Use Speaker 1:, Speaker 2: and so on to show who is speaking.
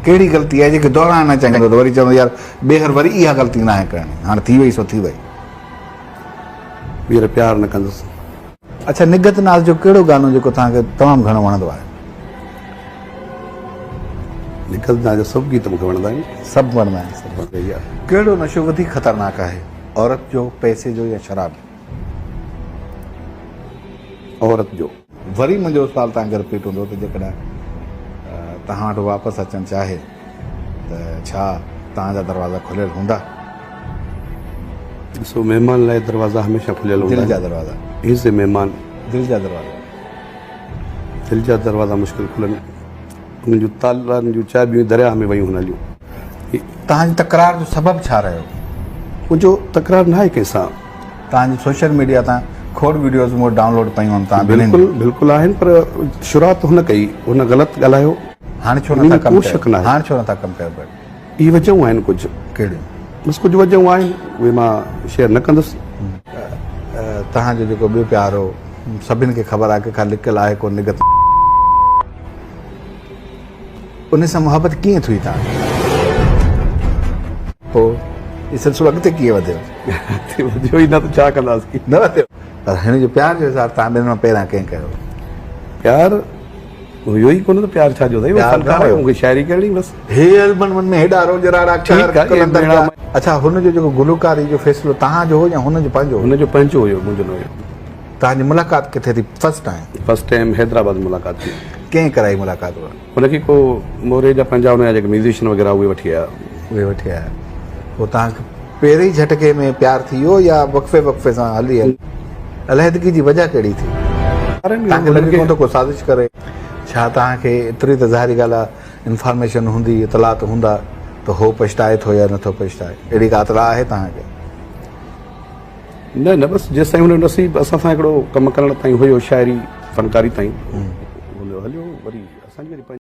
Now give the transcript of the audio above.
Speaker 1: ڪهڙي غلطي آهي جيڪي دهرائڻ نه چاهيندو ته وري چوندو يار ٻيهر وري اها غلطي ناهي ڪرڻي هاڻ ٿي وئي سو ٿي وئي.
Speaker 2: ٻيهر پيار نه ڪندس.
Speaker 1: اڇا نگهت ناز جو ڪهڙو گانو جيڪو توهان کي تمام گهڻو وڻندو آهي؟
Speaker 2: نگهت ناز جا سڀ گيت مون کي وڻندا آهن.
Speaker 1: سڀ وڻندا آهن سڀ. ڪهڙو نشو وڌيڪ خطرناڪ آهي عورت جو، پئسي جو يا شراب جو؟
Speaker 2: عورت جو.
Speaker 1: وري منهنجو سوال توهان کي رپيٽ هوندو ته جيڪڏهن توهان وٽ واپس اچڻ چاهي ته ڇا توهان جا دروازا کليل هوندا؟
Speaker 2: ڏسو مهمان لاء دروازا هميشه کليل هوندا آهن.
Speaker 1: دل جا دروازا.
Speaker 2: هي سي مهمان.
Speaker 1: دل جا دروازا.
Speaker 2: دل جا دروازا مشڪل کلن. انهن جون تالن جون چاٻيون درياهه ۾ ويون هليون.
Speaker 1: توهان جي تڪرار جو سبب ڇا رهيو؟
Speaker 2: منهنجو تڪرار ناهي ڪنهن سان.
Speaker 1: توهان جي سوشل ميڊيا تان کوڙ وڊيوز مون وٽ ڊائونلوڊ پيون آهن توهان ٻنهين
Speaker 2: بلڪل بلڪل آهن پر شروعات هن ڪئي هن غلط ڳالهايو.
Speaker 1: هاڻ ڇو نٿا ڪم ڪيو هاڻ ڇو نٿا ڪم ڪيو گڏ.
Speaker 2: اهي وجهون آهن ڪجهه.
Speaker 1: ڪهڙيون؟
Speaker 2: بس ڪجهه وجهون آهن اهي مان شيئر نه ڪندس.
Speaker 1: توهان جو جيڪو ٻيو پيار هو سڀن کي خبر آهي ڪنهن کان لڪل آهي ڪو نگت. ان سان محبت ڪيئن ٿي توهان کي؟ پوء هي سلسلو اڳتي ڪيئن وڌيو؟
Speaker 2: اڳتي وڌيو ئي نه ته ڇا ڪنداسين.
Speaker 1: نه وڌيو پر هن جو پيار جو اظهار توهان ٻنهي مان پهريان ڪنهن ڪيو؟
Speaker 2: پيار هيو ئي ڪونه ته پيار ڇا جو سائين فنڪار آهيان مون کي شاعري ڪرڻي بس.
Speaker 1: هي البمن ۾ هيڏا روڄ راڙا قهر قلندر جا. اڇا هن جو جيڪو گلوڪاري جو فيصلو توهان جو هو يا هن جو پنهنجو هو؟
Speaker 2: هن جو پنهنجو هيو منهنجو نه هيو.
Speaker 1: توهان جي ملاقات ڪٿي ٿي first time?
Speaker 2: First time Hyderabad ۾ ملاقات ٿي.
Speaker 1: ڪنهن ڪرائي ملاقات اها؟
Speaker 2: هن کي ڪو موري جا پنهنجا هن جا جيڪي ميوزيشن وغيره اهي وٺي آيا.
Speaker 1: اهي وٺي آيا. پوء توهان کي پهرين ئي جهٽڪي ۾ پيار ٿي ويو يا وقفي وقفي سان هلي هلي؟ علحدگي جي وجهه ڪهڙي ٿي؟ توهان کي لڳي ڪونه ٿو ڪو سازش ڪري؟ ڇا توهان کي ايتري ته ظاهري ڳالهه آهي انفارميشن هوندي اطلاعات هوندا ته هو پڇتائي ٿو يا نٿو پڇتائي اهڙي ڪا اطلاع آهي توهان کي؟
Speaker 2: نه نه بس جيستائين هن جو نصيب اسان سان هڪڙو ڪم ڪرڻ تائين هيو شاعري فنڪاري تائين هن جو هليو وري اسان جي وري پنهنجي.